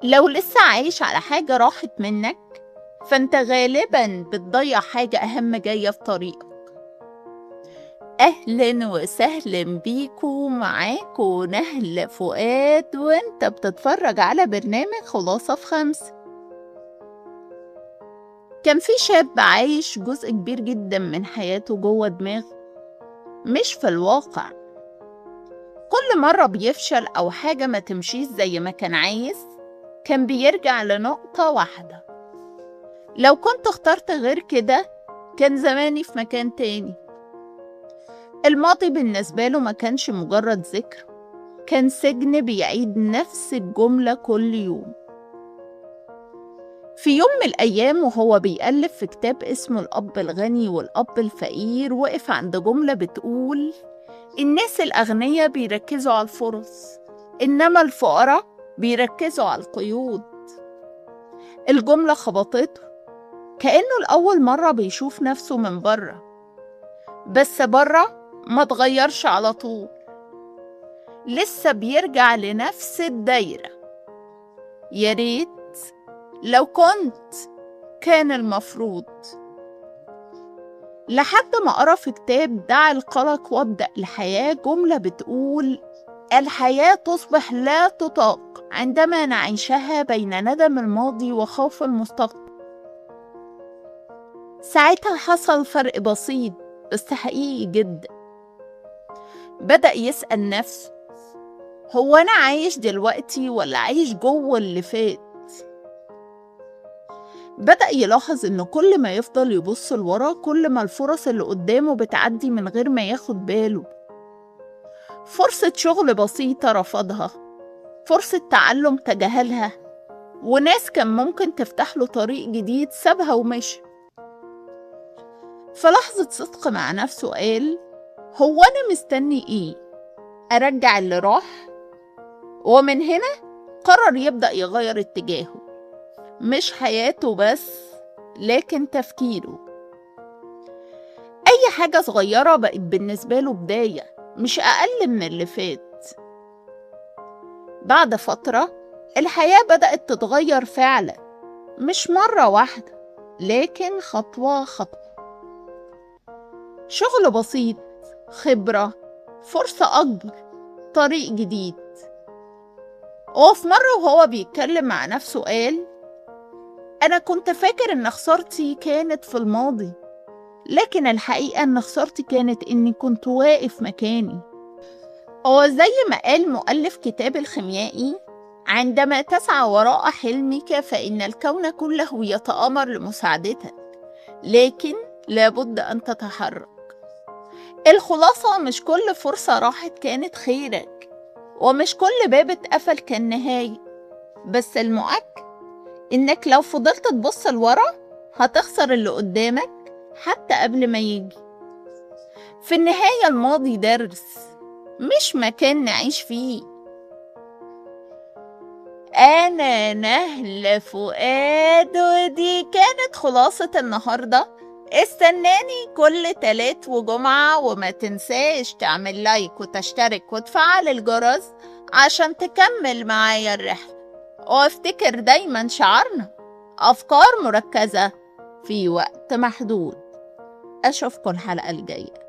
لو لسه عايش على حاجة راحت منك فانت غالبا بتضيع حاجة أهم جاية في طريقك. أهلا وسهلا بيكو، معاكو نهلة فؤاد وانت بتتفرج على برنامج خلاصة في 5. كان في شاب عايش جزء كبير جدا من حياته جوه دماغه، مش في الواقع. كل مرة بيفشل أو حاجة ما تمشيش زي ما كان عايز كان بيرجع لنقطة واحدة: لو كنت اخترت غير كده كان زماني في مكان تاني. الماضي بالنسبة له ما كانش مجرد ذكر، كان سجن بيعيد نفس الجملة كل يوم. في يوم من الأيام وهو بيألف في كتاب اسمه الأب الغني والأب الفقير، وقف عند جملة بتقول: الناس الأغنياء بيركزوا على الفرص، إنما الفقراء بيركزوا على القيود. الجملة خبطته، كأنه الأول مرة بيشوف نفسه من بره، بس بره ما تغيرش على طول، لسه بيرجع لنفس الدايرة. يا ريت لو كنت كان المفروض. لحد ما قرأ في كتاب دع القلق وابدأ الحياة جملة بتقول: الحياة تصبح لا تطاق عندما نعيشها بين ندم الماضي وخوف المستقبل. ساعتها حصل فرق بسيط بس حقيقي جدا. بدأ يسأل نفسه: هو أنا عايش دلوقتي ولا عايش جوه اللي فات؟ بدأ يلاحظ إن كل ما يفضل يبص لورا كل ما الفرص اللي قدامه بتعدي من غير ما ياخد باله. فرصة شغل بسيطة رفضها، فرصة تعلم تجاهلها، وناس كان ممكن تفتح له طريق جديد سابها ومشي. فلحظة صدق مع نفسه قال: هو أنا مستني إيه؟ أرجع اللي راح؟ ومن هنا قرر يبدأ يغير اتجاهه، مش حياته بس لكن تفكيره. أي حاجة صغيرة بقت بالنسبة له بداية، مش أقل من اللي فات. بعد فترة الحياة بدأت تتغير فعلا، مش مرة واحدة لكن خطوة خطوة. شغل بسيط، خبرة، فرصة أكبر، طريق جديد. وفي مرة وهو بيتكلم مع نفسه قال: أنا كنت فاكر إن خسارتي كانت في الماضي، لكن الحقيقة إن خسارتي كانت إني كنت واقف مكاني. هو زي ما قال مؤلف كتاب الخيميائي: عندما تسعى وراء حلمك فإن الكون كله يتآمر لمساعدتك، لكن لابد أن تتحرك. الخلاصة: مش كل فرصة راحت كانت خيرك، ومش كل باب اتقفل كان نهاية، بس المؤكد إنك لو فضلت تبص لورا هتخسر اللي قدامك حتى قبل ما يجي. في النهاية الماضي درس، مش مكان نعيش فيه. أنا نهلة فؤاد، ودي كانت خلاصة النهاردة. استناني كل 3 وجمعة، وما تنساش تعمل لايك وتشترك وتفعل الجرس عشان تكمل معايا الرحلة. وافتكر دايما شعارنا: أفكار مركزة في وقت محدود. أشوفكم الحلقة الجاية.